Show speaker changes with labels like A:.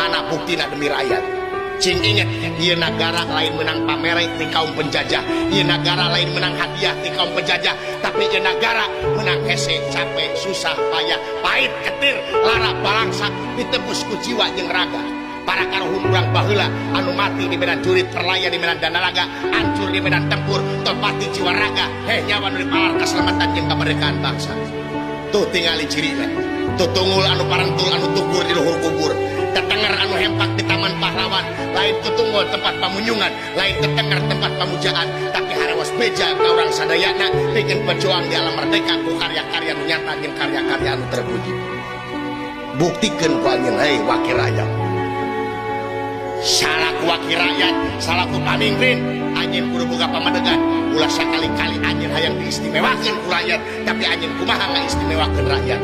A: Mana buktina demi rakyat? Cing inget, ieu nagara lain menang pamere ti kaum penjajah, ieu nagara lain menang hadiah ti kaum penjajah, tapi ieu nagara menang hese, capek, susah, payah, pahit, ketir, lara, balangsa, ditebus ku jiwa jeung raga. Para karuhun urang baheula anu mati di medan jurit, perlaya di medan danaraga, hancur di medan tempur, topati jiwa raga, heh nyawa nu dipalar keselamatan jeung kemerdekaan bangsa. Tuh tingali cirina, tutungul anu parentul anu tukur di luhur kubur, tetenger anu hempak di taman pahlawan, lain tutungul tempat pamunyungan, lain tetenger tempat pamujaan, tapi harewas beja ka urang sadayana pikeun pejuang di alam merdeka ku karya-karya nu nyata jeung karya-karya anu terpuji. Buktikeun ku anjeun hei wakil rakyat. Salaku wakil rakyat, salaku pamimpin, anjeun kudu boga pamadegan. Ulah sakali-kali anjeun hayang diistimewakeun ku rakyat, tapi anjeun kumaha ngaistimewakeun rakyat.